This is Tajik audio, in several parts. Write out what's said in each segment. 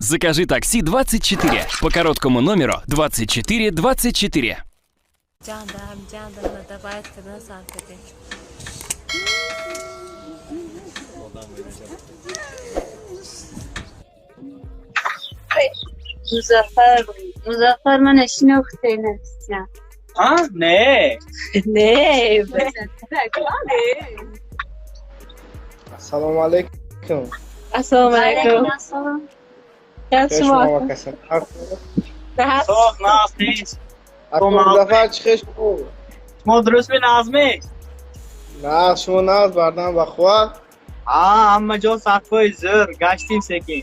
Закажи такси 24 по короткому номеру 24 24. Ҷандам, ҷандам, давайт кардан сар кардем. Музаффар, Музаффар, мана шинохтем. А? Не. Не. Ассалому алайкум. Ассалому алайкум. Ассалом. Шумо? Соғ, нағз, тинч. Музаффар, чӣ хеш? Шумо дурустми, нағзми? Нағз, шумо нағз, бардам бахувват? А, ҳама ҷо садфои зӯр, гаштим секин.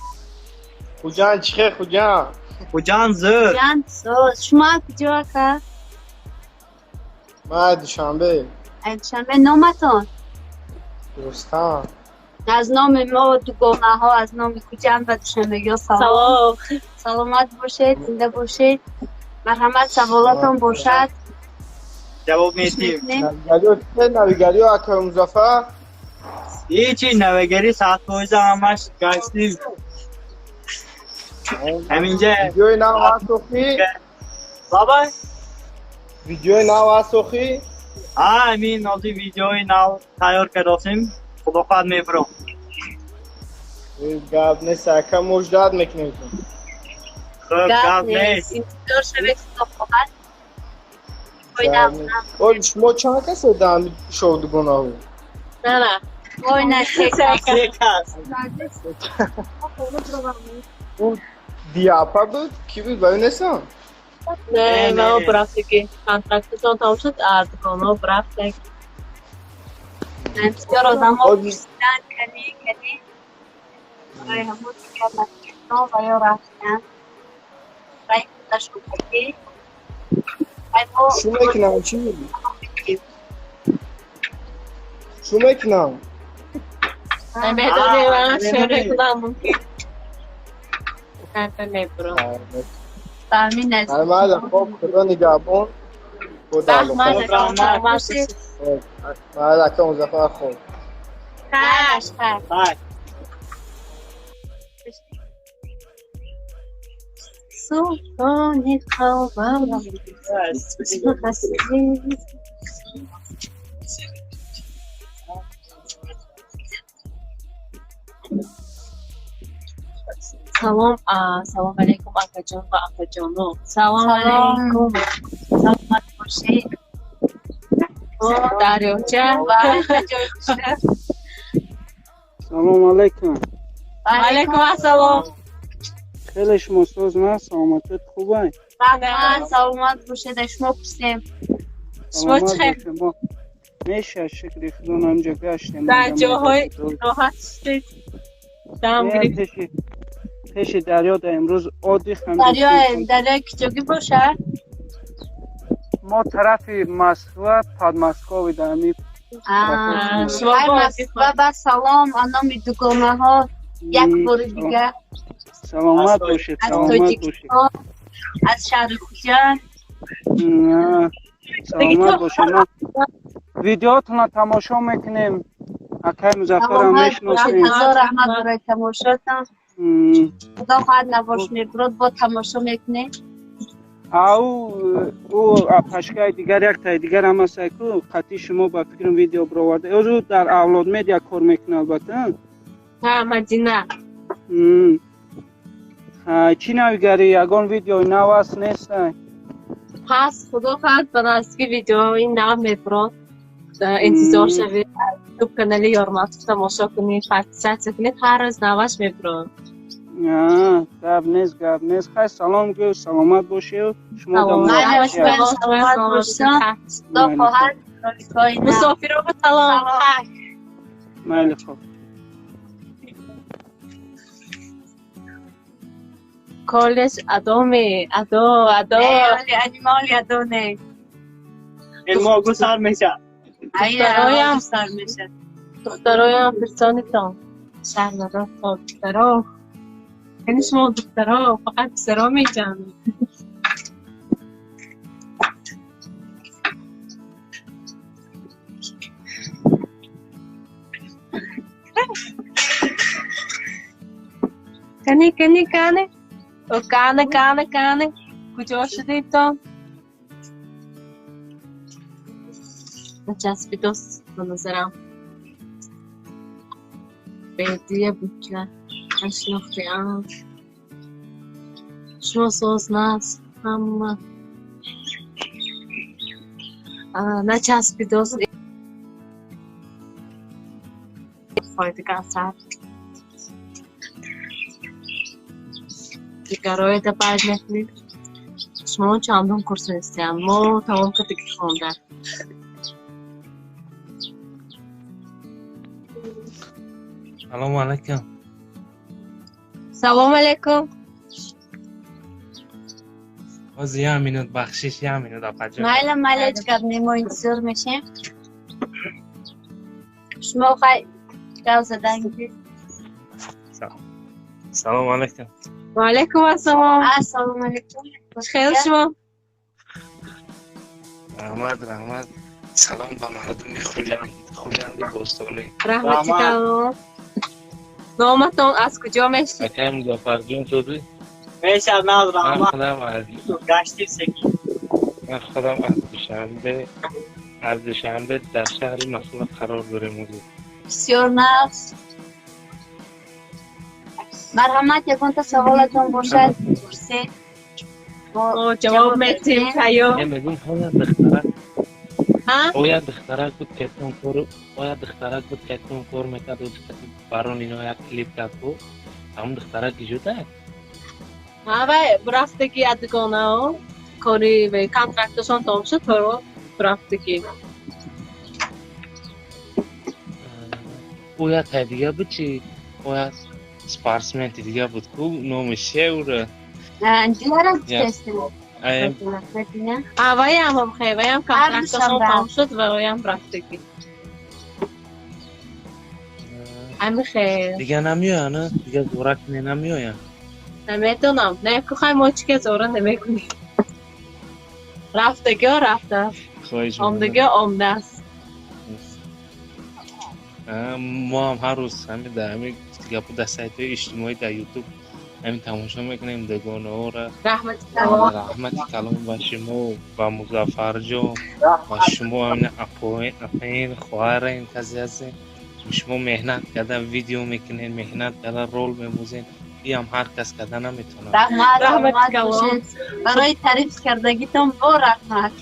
Хуҷанд чӣ хел, Хуҷанд? Хуҷанд зӯр. Хуҷанд соз. Шумо аз куҷо, ака? Ман аз Душанбе. Аз Душанбе. Номатон? Рустам. Аз номи мо дугонаҳо, аз номи Хуҷанд ва душанбегиҳо салом. Саломат бошед, зинда бошед. Марҳамат, саволатон бошад. Ҷавоб медиҳем. Навигариё чӣ хел, навигариё, ака Музаффар? Ҳечи, навигарӣ 100%, ҳамаш гаштим. Ҳаминҷа. Видеои нав ҳаст охӣ? Бабай? Видеои нав ҳаст охӣ? А, ҳамин ҳозир видеои нав тайёр кардосем. Худо хоҳад, мебурам. Гап нест, ака, муждат мекунем. Хуб, гап нест. Интизор шавед, худо хоҳад. Ой, нав, нав. Ой, шумо чанд касе дар шоу дугонаҳо? На, на. Ой, на, се кас. Се кас. Ӯ диапа буд? Кӣ буд? Ба ӯ нестам? Не, ма рафтаги. Контракташон тамом шуд, аз дуконҳо рафтаг. Бисёр одамо пурсиданд, кани, кани. Барои ҳамон дигар нафиқон ва ё рафтан. Рай худашон ки. Ай мо Чӣ мекунам, чӣ? Чӣ мекунам? Намедонем, шӯре кунам мумкин. Канта мебурам. Ба ҳамин наздик. Майла, хоб, худо нигаҳбон. Худо Раҳмат, саломат бошед. Майла, ака Музаффар, хоб. Хайр, хайр. Хайр. Султони қалбам ҳастӣ. Салом, салом алейкум, акаҷон ва апаҷоно. Салом алейкум. Саломат бошед. Дарёча. Ва ҷои хуша. Салом алейкум. Ва алейкум ассалом. Хеле шумо соз на, саломатият хубай? Раҳмат, саломат бошед, аз шумо пурсем. Шумо чӣ хел? Меша, шукри худо, ҳамҷо гаштем. Дар ҷоҳои роҳат шудед. Дам гирифт. Пеши дарё да имрӯз оддих. Дарёи киҷогӣ бошад? Мо тарафи Москва, Подмосковье да ҳами. Ай Москва ба салом, а номи дугонаҳо як бори дигар. Саломат бошед, аз саломат бошед. Тоҷикистон, аз шаҳри Хуҷанд. Саломат бошед. Видеотонро тамошо мекунем. Акай Музаффарам мешиносем. Ҳазор раҳмат барои тамошотон. Худо хоҳад, набош мебурод, бо тамошо мекунем. Ау ӯ апашкаи дигар, яктаи дигар ҳам ҳастай ку, қатъи шумо ба фикрам видео бироварда. Ӯ дар Авлод Медиа кор мекунад, албатта. Ҳа, Мадина. Чӣ навигарӣ? Ягон видеои нав аст, нест? Ҳаст, худо хоҳад, ба наздики видеои нав мебурод. Интизор шавед. Ютуб канали Ёрматов тамошо кунед, подписаться кунед, ҳар рӯз наваш мебурод. Гап нест, гап нест. Хай, салом гӯ, саломат бошед. Шумо саломат бошед. Худо хоҳад, роликҳои нав. Мусофиро ба салом. Майли, хоб. Коллеҷ адоме, адо, адо. Анимоли адо не. Илмогу сар мешавад. Духтароям сар мешавад. Духтароям фирсонитон. Шаҳрназар, духтаро. Яъне шумо духтаро, фақат писаро меҷамед. Кани, кани, кани. Кана, кана, кана. Куҷо шудедтон? Начаспидос ба назарам. Бедия бутла. Нашинохтиам. Шумо соз нас ҳама. Начаспидос. Фойдига сар. Дигарои да баъд мекунед. Шумо чандум курс нестиям? Мо тамом кардагӣ хонда. Салому алайкум. Салому алайкум. Боз як минут бахшиш, як минут апаҷон. Майла, майла, ҳеҷ гап не, мо интизор мешем. Шумо хай гап задан гиред. Салому алайкум. Ва алайкум ассалом. Ассалому алайкум. Хел шумо? Раҳмат, раҳмат. Салом ба мардуми Хуҷанд, Хуҷанди бостонӣ. Раҳмати калон. Номатон аз куҷо мешавад? Акай Музаффарҷон шудӣ? Мешавад, наз, раҳмат. Ман худам аз Гаштив секин. Ман худам аз Душанбе дар шаҳри Москва қарор дорем ҳозир. Бисёр нағз. Марҳамат, ягонта саволатон бошад, пурсед. Мо ҷавоб медиҳем, тайёр. Ман мегӯям, оя духтарак оя духтарак буд, кетон кор, оя духтарак буд, кетон кор мекард, барон ино як клип кард бу. Ҳамон духтарак гижуда? Ҳа, вай рафтагӣ адгонао, кори вай контракташон тамом шуд, то рафтагӣ. Оя тай дига буд чи? Оя спортсменти дига буд ку, номи шевра. Дилара гуфтаистем. А ваям ҳам хе, ваям контракташон тамом шуд ва ваям рафтагӣ. Ами хе. Дига намеоянд, а? Дига зора кине намеоянд. Намедонам. Не, ку хай мо чӣ ке зора намекунем. Рафтагиҳо рафтааст. Омдагиҳо омдааст. Мо ҳам ҳар рӯз ҳамин дар ҳамин гапу дар сайтҳои иҷтимоӣ дар Ютуб ҳамин тамошо мекунем дугонаҳоро. Раҳмати калон. Раҳмати калон ба шумо, ба Музаффарҷон, ба шумо ҳамин апаин, хоҳарин касе ҳастем. Шумо меҳнат карда видео мекунед, меҳнат карда рол мебозед. Иам ҳар кас карда наметавонад. Раҳмат, Раҳмати калон. Барои таъриф кардагитон бо раҳмат.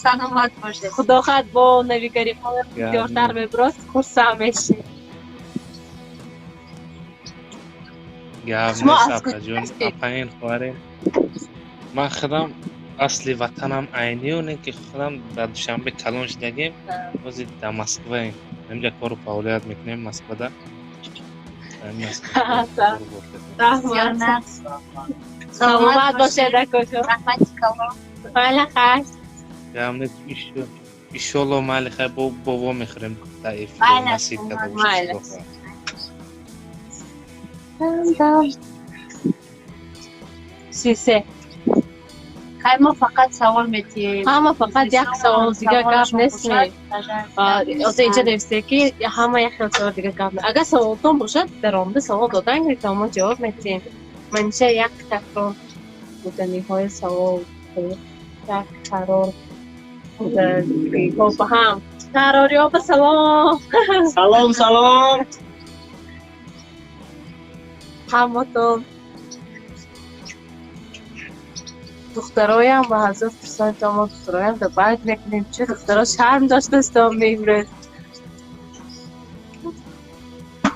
Саломат бошед. Худо хоҳад бо навигариҳо бисёртар мебурад, хурсанд мешем. Гап Шумо нест, аз куҷо апаҷон, ҳастед? апаин, хоҳарин. Ман худам асли ватанам Айниё, не ки худам дар Душанбе калон шудагем, ҳозир дар Москваем. Ҳаминҷа кору фаъолият мекунем Москвада. Раҳмат. Саломат бошед, акоҷон. Раҳмати калон. Майла, хайр. Гап нест, иншолло майли, хайр, бо во мехӯрем дар эфир, Майла, насиб карда бошад. Майла. Сисе. Хай, мо фақат савол метиҳем. Ҳама фақат як савол, дигар гап нест. Озо инҷа нависте ки ҳама як хел савол, дигар гап не. Агар саволтон бошад, дар омада савол додан гиред, мо ҷавоб метиҳем. Манша як такрор буданиҳои савол, як қарор буданиҳо ба ҳам. Қарориҳо ба салом. Салом, салом. Ҳаматон духтароям ба ҳазор пурсанд, мо духтароям да баъд мекунем. Чӣ духтаро шарм доштастон имрӯз?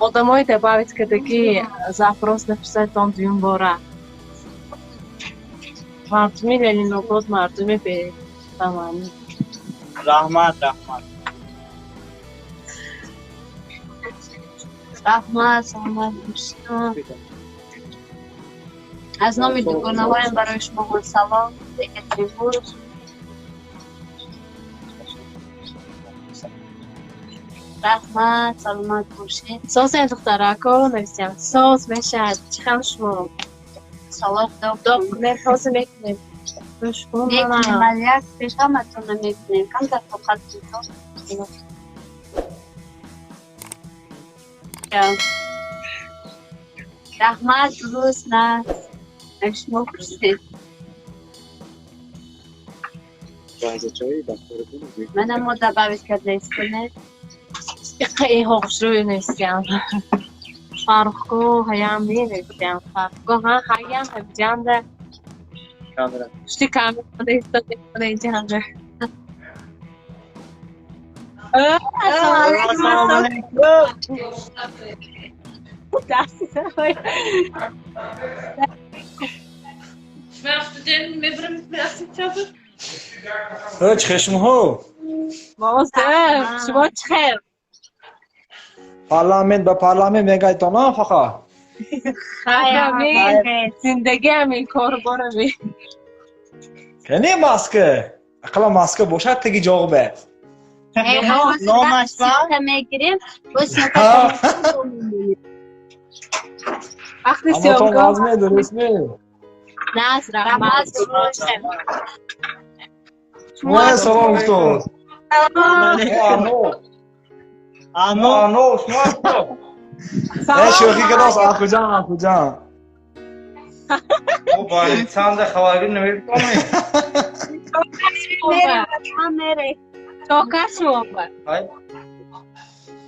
Одамои добавить кардагӣ запрос напурсадтон дуюм бора. Мардуми Ленинобод, мардуми бетаманӣ. Раҳмат, раҳмат. Раҳмат, саломат бошед. Аз номи дугонаҳоям барои шумо салом. Екатеринбург. Раҳмат, саломат бошед. Созен духтарако нависям. Соз мешавад. Чӣ хел шумо? Салом доб. Доб кунед, ҳозир мекунем. Гӯш кун, Мекунем, мана. як пеш ҳаматонро мекунем. Камтар тоқат кунед. Раҳмат, дуруст, на. Шумо пурсед. Мана мо добавить кардаистем. Иққа хушрӯй нестям. Фарухко ҳаям нестям. Фарухко ҳа ҳаям ҳабиҷанда. Камера. Пушти камера истода инҷанда. Ассалому алайкум. Чӣ хешмҳо? Мозер, шумо чӣ хел? Парламент ба парламент мегайтона фақа. Ҳамин, зиндагӣ ҳамин, корбор ҳамин. Кани маска? Ақала маска бошад теги ҷоғбе. Номаш ба? Мегирем, боз Вақти Ҳаматон съёмка. Назме, дурустме? Наз, раҳмат, дуруст. Шумо салом гуфтод. Ано. Ано. Ано, шумо. Э, шӯхӣ кардос, Ахуҷан, Ахуҷан. Мо больницанда хабаргир намекунем. Мере. Чокар шумо ба.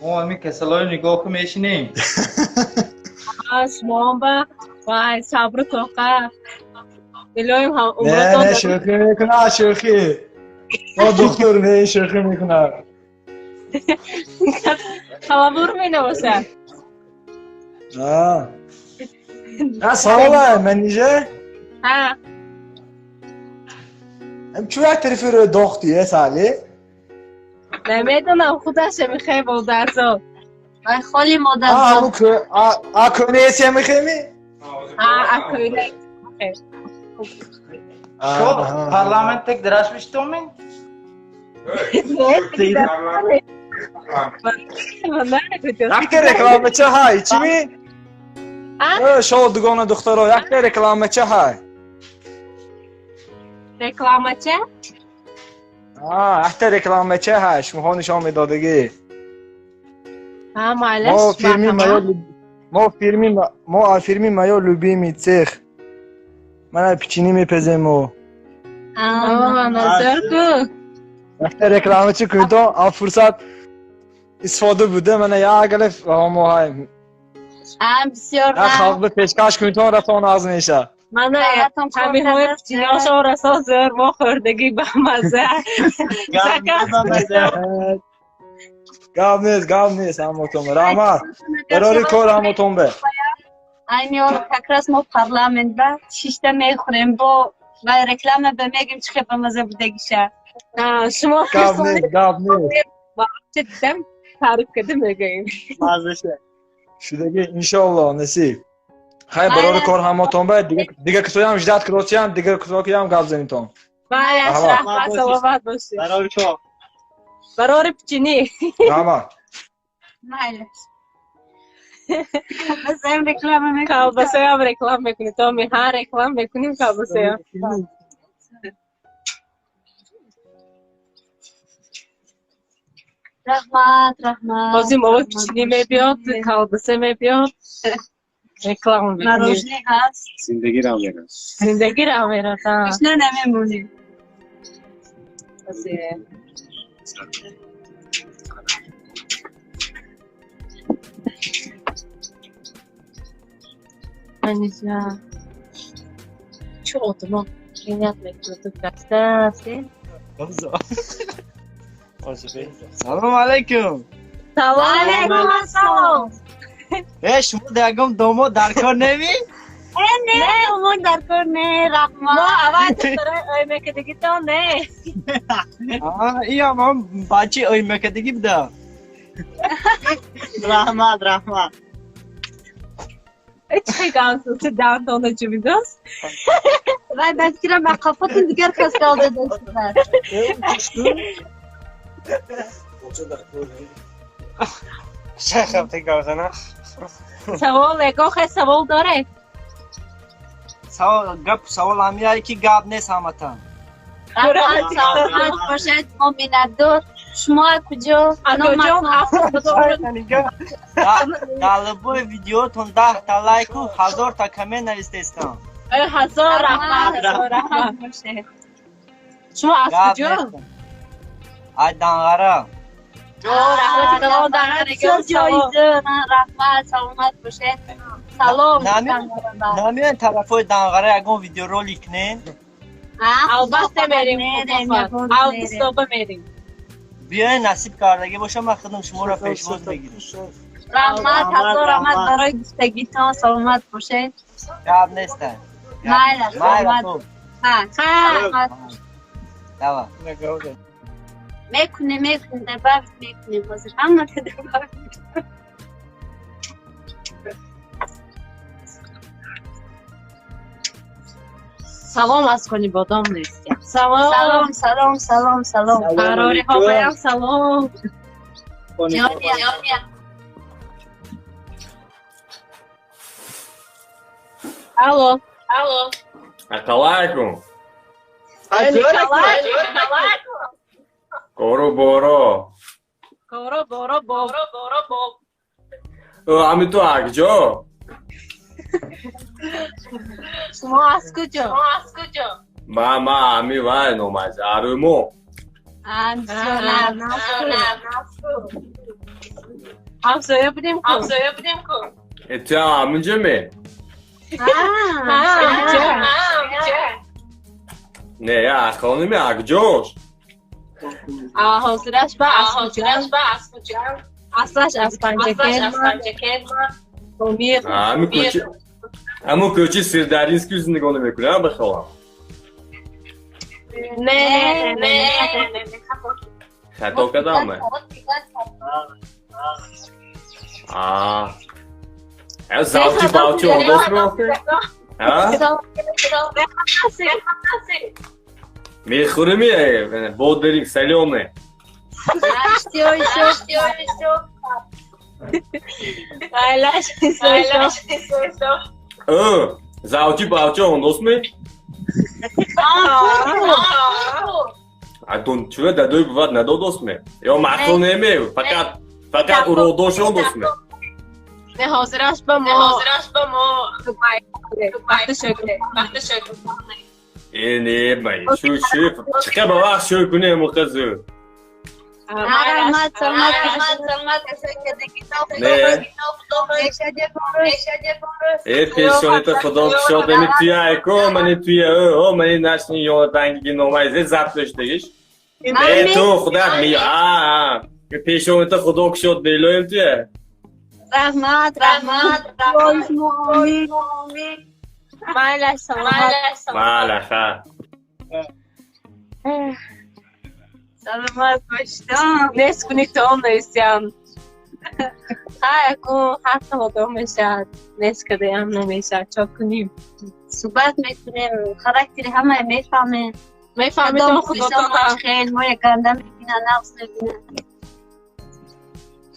Мо ҳамин касалҳои нигоҳ ку мешинем. Шумо ба. Вай, сабру тоқат. Илоҳим ҳам Не, умратон. не, шӯхӣ мекунад, шӯхӣ. Мо духтур не, шӯхӣ мекунад. Халабур менавошад. А. А, савола, менеҷер? Ҳа. Чу як тарафи рӯ дохти, э, сали? Намедонам, худаш мехоҳ модарзод. Вай холи А, модарзод. ҳаму кӯ, а кӯнеси мехеми? Ҳа, акӯна. Шо парламент тек дараш миштоми? Якта рекламача ҳай, чӣ ми? Э, шо дугона духтаро, якта рекламача ҳай. Рекламача? А, якта рекламача ҳай, шумоҳо нишон медодагӣ. Ҳа, майлаш. Мо фирми моё мо фирми мо фирми моё любимый цех. Мана печенье мепеземо. Назар ку. Якта рекламача кунто, а фурсат истифода буда, мана як галиф ҳамо ҳай. А, бисёр Як халқ ба пешкаш кунто расон аз меша. Мана ҳаминҳои печеньеҳошо расо зӯр мо хӯрдагӣ ба маза. Гап нест, гап нест, ҳамотон. Раҳмат. Барори кор ҳамотон бе. Айни ҳол как раз мо парламент ба шишта мехӯрем бо вай реклама ба мегим чӣ хел ба маза будагиша. Шумо Гап нест, гап нест. Дидам таъриф карда мегӯем. Мазаша. Шудаги иншоалло насиб. Хай барори кор ҳамотон бе. Дига кисоям ждат киросиям, дига кисоям гап занитон. Майлаш, раҳмат, саломат бошед. Барори кор. Барори печенье. Раҳмат. Майлаш. Колбасаям реклама мекунем. Колбасаям реклама мекунем. То ҳа реклама мекунем колбасаям. Раҳмат, раҳмат. Ҳозир мо печенье мебиёд, колбаса мебиёд. Реклама мекунем. Мороженое ҳаст. Зиндагӣ рав мерад. Зиндагӣ рав мерад, ҳа. Гушна намемонем. Ҳозир. Манижа. Чӣ одамо қият мекунад даста. Салом алайкум. Салом алайкум ассалом. Э, шумо ягон домод дар кор неви? Э, не, домод дар кор не, раҳмат. Мо аввал духтарои оymакадагитон не. А, иам ҳам бачаи оymакадагӣ буда. Раҳмат, раҳмат. Чӣ гап дандона ҷубидост? Вай ба фикрам ба қафотон дигар кас гап задааст. Савол, ягон хел савол доред? Савол, гап савол ҳамияе ки гап нест ҳаматан. Раҳмат, саломат бошед, мо миннатдор. Шумо куҷо? Акоҷон, Дар любой видеотон 10 та лайку 1000 та коммент навистестам. Ҳазор раҳмат, ҳазор раҳмат. Шумо аз куҷо? Аз Данғара. Раҳмати калон, Данғара. Бисёр ҷои зӯр, раҳмат, саломат бошед. Салом. Намеоян тарафҳои Данғара ягон видеоролик кунем? Албатта мерем, августоба мерем. Биёен, насиб кардагӣ боша, ман худам шуморо пешвоз мегирам. Раҳмат, ҳазор раҳмат барои гуфтагитон, саломат бошед. Гап неста. Майла, саломат. Раҳмат. Давай. Мекунем, мекунем, добавить мекунем. Ҳозир ҳама добавить. Салом аз Конибодом нест. Салом. Салом, салом, салом, салом. Қарориҳо баям салом. Ҷони, ҷони. Алло, алло. Ассалому алайкум. Кору боро. Кору боро боро боро бо. Ами ту акҷо? Шумо аз куҷо? Шумо аз куҷо? Ма ма ами вай номаз арумо. Ҳамсоя будем ку? Ҳамсоя будем ку? Э ту ҳам ҳамунҷо ме? Ҳа, ҳамунҷо. Не, я хоними акҷош? Ҳозираш ба аз Хуҷанд, ба аз Хуҷанд. Аслаш аз Панҷакент, аз Панҷакент. Помир. Ами кӯчи Ҳамун кӯчи Сирдаринский зиндагонӣ мекунам бихоҳам. Не, не, не. Хато кардам ме? А завчи бавчи ондос меофте? А? Мехӯрими бодерик солёный. Завчи бавчи ондос ме? Адон чура дадои бувад надодост ме? Ё маъқул неме? Фақат фақат уродош ондост ме? Не, ҳозираш ба мо, ҳозираш ба мо вақти шукр, вақти шукр. Э не, май, шу шу, чиқа ба вақт шӯр кунем қизу. Раҳмат, саломат, саломат. Не. Э пешонита худо кушод, ами туя айко, мани туя, о, мани нашни ёнатангиги номай, зе забт доштагиш. Э ту худат ми, а, пешонита худо кушод, белоем туя. Раҳмат, раҳмат, раҳмат. Майла, саломат. Майла, ха. Саломат бошед. Нест кунӣ таом нависям. Ҳа, якун ҳар одам мешавад. Нест кадаям намешавад. Чо кунем? Суҳбат мекунем, характери ҳамаи мефаҳмем. Мефаҳмем худотон. Хел, мо ганда мебинад, нағз мебинад.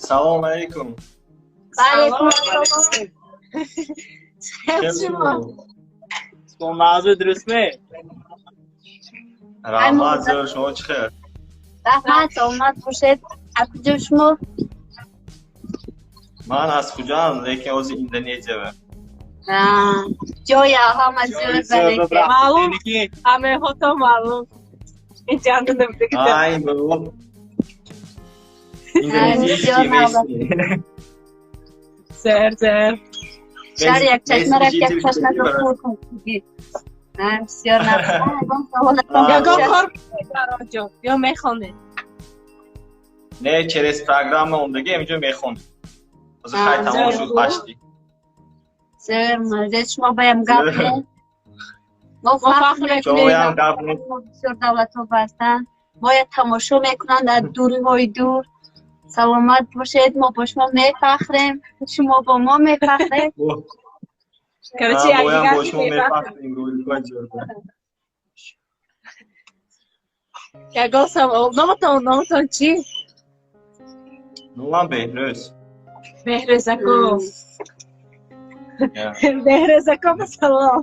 Салом алейкум. Алейкум ассалом. Шумо? Мавзӯъ дуруст ме? Раҳмат, зӯр, шумо чӣ хел? Раҳмат, саломат бошед. Аз куҷо шумо? Ман аз Хуҷанд, лекин ҳозир Индонезиява. Ҷоя ҳама зӯр бале. Маълум, ҳамаҳото маълум. Ин ҷанда набудагида. Ай, бобо. Индонезийский местный. Зер, зер. Шаҳри як чашмара як чашмаро пур кун. Бисёр Ягон кор мекунед дар он ҷо ё мехонед? Не, через программа омдаги инҷо мехонем. Ҳозир хай тамом шуд почти. Зӯр, молодец, шумо баям гап не? Мо фахр мекунем. Бисёр давлатҳо ҳастанд. Бояд тамошо мекунанд аз дуриҳои дур. Саломат бошед, мо бо шумо мефахрем, шумо бо мо мефахред. Короче, якдигар бо шумо мефахрем, рӯйгоҳ ҷӯр. Ягон савол. Номатон, номатон чӣ? Номам Беҳрӯз. Беҳрӯз ако. Беҳрӯз ако, салом.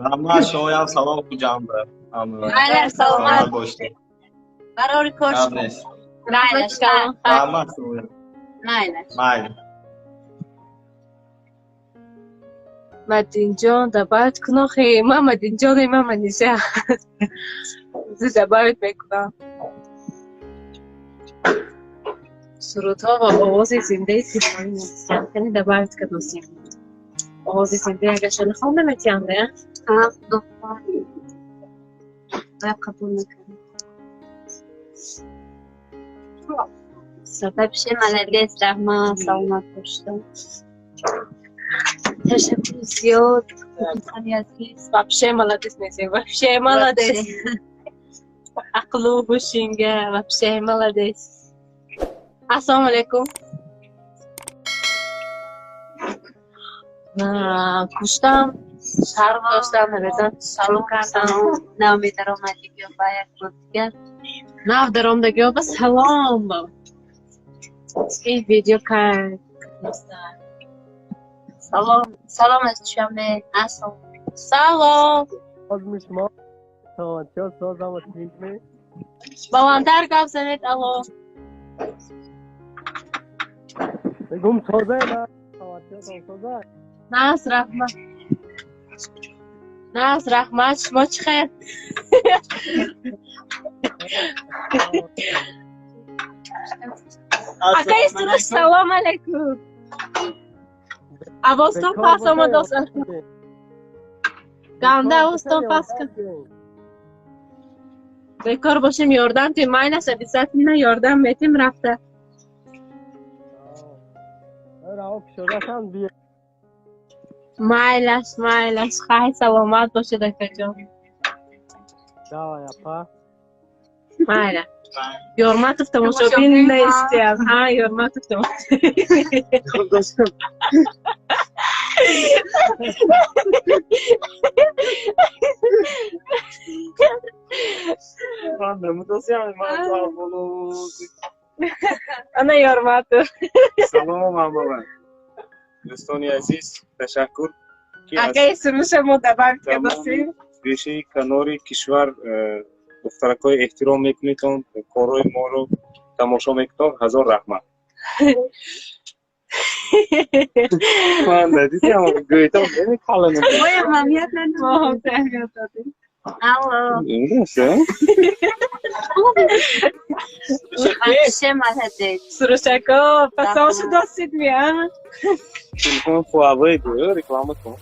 Раҳмат, шумоям салом Хуҷанда. Майла, саломат. бошед. Барори кор Гап нест. Майлаш, Раҳмат. Майлаш. Майли. Мадинҷон, добавить кун охи. Ман Мадинҷоне, ман Манижа. Зи добавить мекунам. Сурудҳо ва овози зиндаи тилоӣ мебисям. Кани добавить кадосим. Овози зиндаи агар шони хонда метиҳам, не? Қабул мекунам. Вообще молодец, раҳмат, саломат бошед. Ташаккур зиёд. Вообще молодец несем. Вообще молодец. Ақлу ҳушинга вообще молодец. Ассалому алайкум. Куштам, шарм доштам, намедонам Салом кардам. Нав медаромадигиё ба як бор дигар. Нав даромадагиё ба салом. Ин видео кай. Салом, салом аз Душанбе. Ассалом. Салом. Баландтар гап занед, алло. Наз раҳмат. Наз раҳмат, шумо чӣ хел? Акаи Суруш, салом алайкум. Овозтон пас омадааст. Ганда овозтон пас. Бекор бошем, ёрдам тем, майлаш обязательно ёрдам метем рафта. Майлаш, майлаш, хай саломат бошед акаҷон. Майла. Ёрматов тамошобин нестиям. Ҳа, Ёрматов тамошобин. Ана Ёрматов. Салом ҳамагон. Дӯстони азиз, ташаккур. Акаи Суруша мо добавить кардосем. Гӯшаи канори кишвар духтаракҳои эҳтиром мекунедон, корҳои моро тамошо мекунед, ҳазор раҳмат. Ман надидам, гӯйтам намекалам. Моям аҳамият надодем. Мо ҳам аҳамият додем. Алло. Вообще молодец. Сурушако, пасол шудосид мия? Телефон Huawei гӯё реклама кун.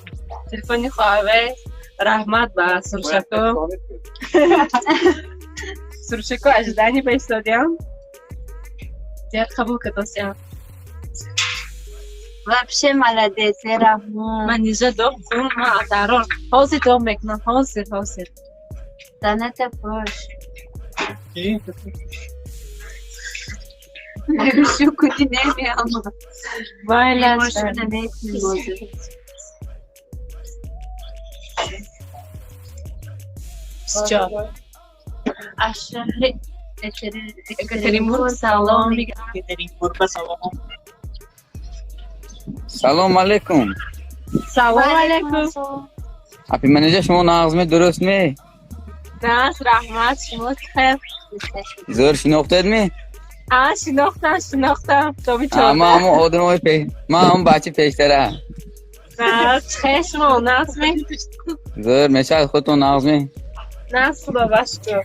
Телефони Huawei. Раҳмат ба Сурушако. Сурушако ожидание ба истодиям. Зиёд қабул кардосиям. Вообще молодец, раҳмат. Ман нижа доб кун, ман адарор. Ҳозир доб мекунам, ҳозир, ҳозир. Даната бош. Шу кунӣ намеам. Майлаш. Наметунем ҳозир. Чор. Аз шаҳри Екатеринбург салом. Екатеринбург салом. Салом алейкум. Салом алейкум. Апи менеҷер шумо нағзме, дуруст ме? Нағз, раҳмат, шумо чӣ хел? Зӯр шинохтед ме? А, шинохтам, шинохтам. Тоби чорда. Ман ҳамон одамои пеш, ман ҳамон бачаи пештара. Нағз, чӣ хел шумо нағз ме? Зӯр мешавад, худтон нағз ме? Нағз, худо ба шукр.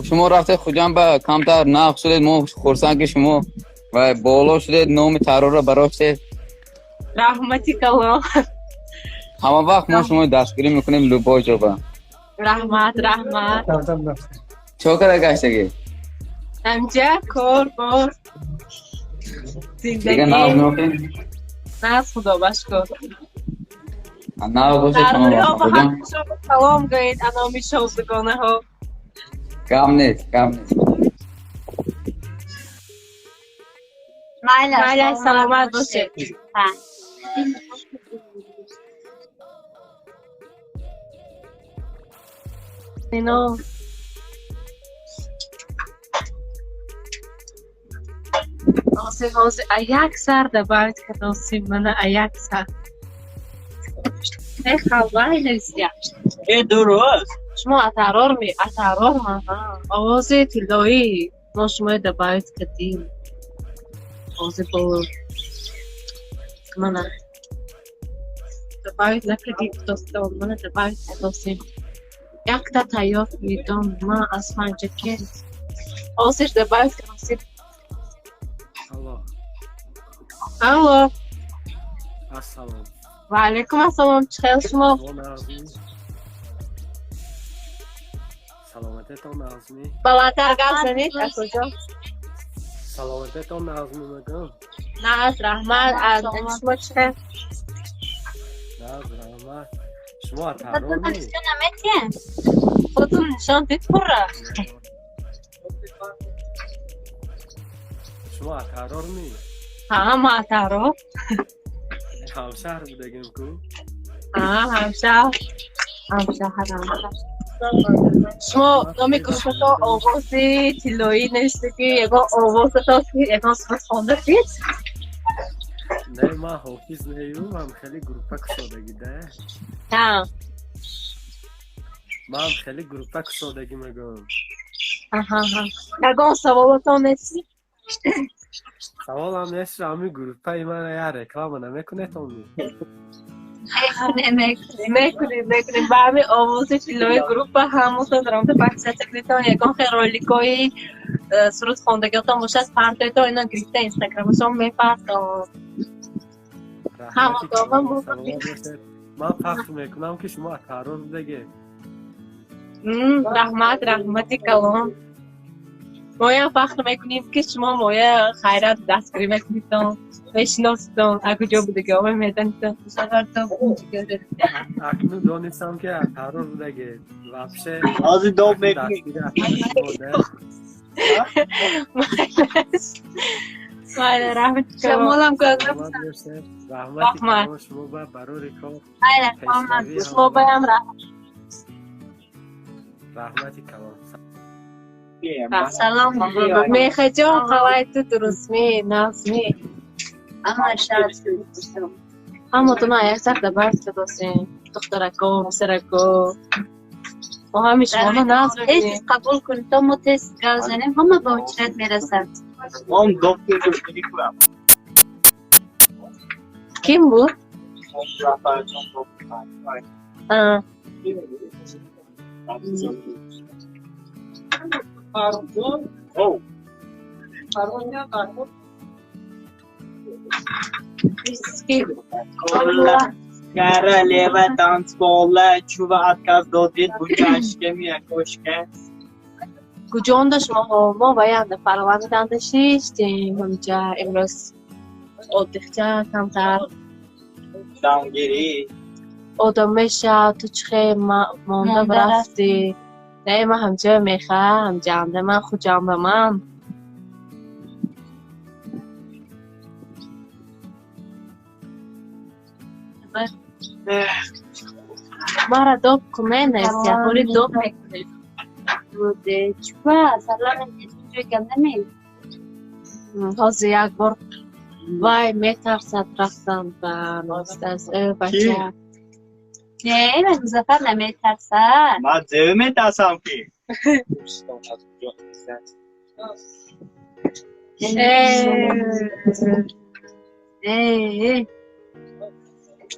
Шумо рафтед Хуҷанд ба камтар нағз шудед, мо хурсанд ки шумо ва боло шудед, номи тарорро бароштед. Раҳмати калон. Ҳама вақт мо шуморо дастгирӣ мекунем любой ҷо ба. Раҳмат, раҳмат. Чо кара гаштагӣ? Ҳамҷа кор, бор. Дига нағз Зиндагӣ. меохем? Нағз, худо ба шукр. Нағз бошед ҳама Дарҳо вақт. ба Хуҷанд ҳамаи шумо салом гӯед, аноми шоҳзугонаҳо. Гап нест, гап нест. Майлаш, Майлаш, саломат бошед. Ҳа. Ино ҳозир, ҳозир, а як сар добавить кардосим, мана а як сар. Э, халвай нависия. Э, дуруст. Шумо атарор ми, атарор ма. Овози тиллоӣ мо шуморо добавить кардем. Овози бо мана добавить накардем, достон, мана добавить кардосем. Якта тайёр кунидон, ман аз Панҷакент. Ҳозир добавить кардосем. Алло. Алло. Ассалом. Ва алайкум ассалом. Чӣ хел шумо? Саломатетон нағзми? Баландтар гап занед, акоҷон. Саломатетон нағзми мегӯям. Нағз, раҳмат. Аз шумо чӣ хел? Нағз, раҳмат. Шумо атарорми? Худтон нишон дид пурра. Шумо атарорми? Ҳа, ман атарор. Ҳамшаҳр будагим ку? Ҳа, ҳамшаҳр. Ҳамшаҳрам. Шумо номи гурӯҳатон овози тиллоӣ нест ки ягон овозатон ки ягон суруд хондадид? Не, ман ҳофиз нею, ман хеле группа кушодагӣ да. Ҳа. Ман хеле группа кушодагӣ мегӯям. Аҳа. Ягон саволатон нест? Саволам нест, ҳамин группаи ман я реклама намекунетон? Мекунем, мекунем. Ба ҳамин овози тиллои группа ҳамаатон даромада подписаться кунедтон, ягон хел роликҳои суруд хондагиатон бошад, партоятон, ино гирифта инстаграмашон мепартон. Ман фахр мекунам ки шумо атарор будагед. Раҳмат, раҳмати калон. Моям фахр мекунем ки шумо моя хайрат дастгирӣ мекунедтон, мешиносидон, аз куҷо будагиҳо медонедтон. Акнун донистам ки атарор будагед. Вообще ҳозир доб мекунем. Майли, раҳмати калон. Шамолам Раҳмати калон шумо ба барори кор. Шумо баям раҳмат. Раҳмати калон. Салом. Мехаҷон, қалай ту дурустми, нағзми? Ама шад. Ҳаматон як сар добавить кардосем. Духтарако, писарако. Мо ҳами шуморо нағз Тез мебинем. қабул кунед, то мо тез гап занем, ҳама ба очрат мерасад. Он доктор гуфтагӣ кунам. Ким буд? Музаффарҷон доктор. Королева танцпола чува отказ додид бучашка миякошка. Куҷонда шумо? Мо ваянда парванданда шиштем ҳамҷа имрӯз отдихча камтар. Дамгирӣ. Одам мешавад, ту чӣ хел монда рафтӣ? Не, ман ҳамҷа меха, ҳамҷаанда ман, хуҷанда ман. Мара доб кунед, нест, ягони доб мекунед. Чува, салом ҷой гандаме? Ҳозир як бор вай метарсад рафтан ба ностас бача. Не, Музаффар наметарсад. Ман зеро метарсам ки.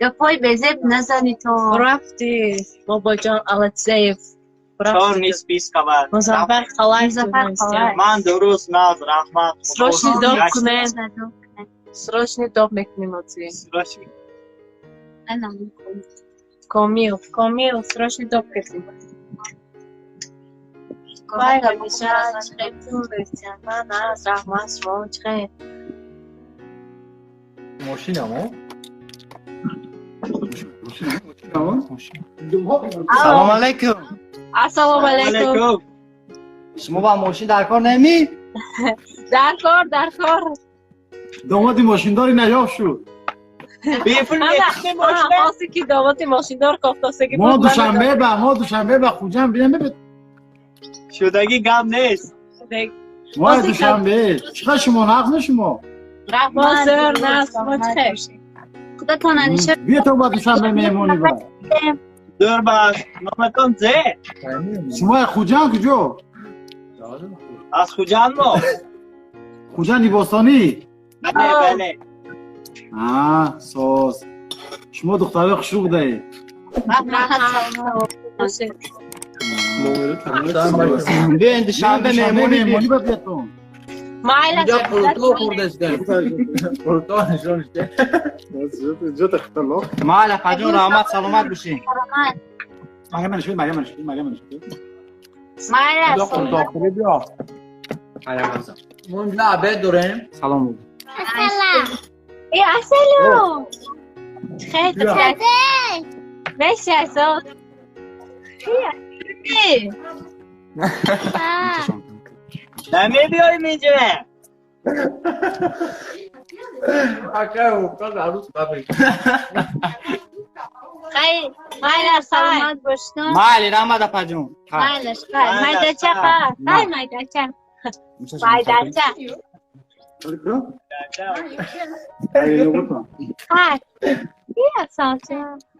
Гапҳои безеб назанӣ то. Рафти, бобоҷон Алексеев. Чор низ бист хабар. Музаффар қалай. Музаффар қалай. Ман дуруст, нағз, раҳмат. Срочный доб кунед. Срочный доб мекунем ҳозир. Срочный. Комил, Комил, срочный доб кардем. Вай, ҳамеша чӣ хел ту? Ман нағз, раҳмат, шумо чӣ хел? Мошинамо? Салом алейкум. Ассалому алейкум. Шумо ба мошин дар кор неми? Дар кор, дар кор. Домоди мошиндори наёфт шуд. Бепул Ҳозир ки домоди мошиндор кофтосагӣ мо душанбе ба мо душанбе ба Хуҷанд бинем. Шудагӣ гап нест. Мо душанбе чӣ қадр шумо нағзми шумо? Раҳмат, зӯр, нағз, шумо чӣ хел? Худатон аниша. Биё то ба душанбе меҳмонӣ ба. Зӯр бас. Номатон зе? Шумо Хуҷанд куҷо? Аз Хуҷанд мо. Хуҷанди бостонӣ? Бале, бале. А, соз. Шумо духтарои хушрӯ будаед. Биёин душанбе меҳмонӣ меҳмонӣ ба биятон. Майла. Майла апаҷон, раҳмат, саломат бошед. Майла. На, обед дорем. Салом. Ассалом. Э, ассалом. Хеле Меша, со. Намебиёем инҷа. Акай, указ арӯс бабри. Хай, майла, саломат бошед. Майли, раҳмат апаҷон. Майлаш, хай, майдача, хай, майдача. Майдача. Хай. Ия, салом.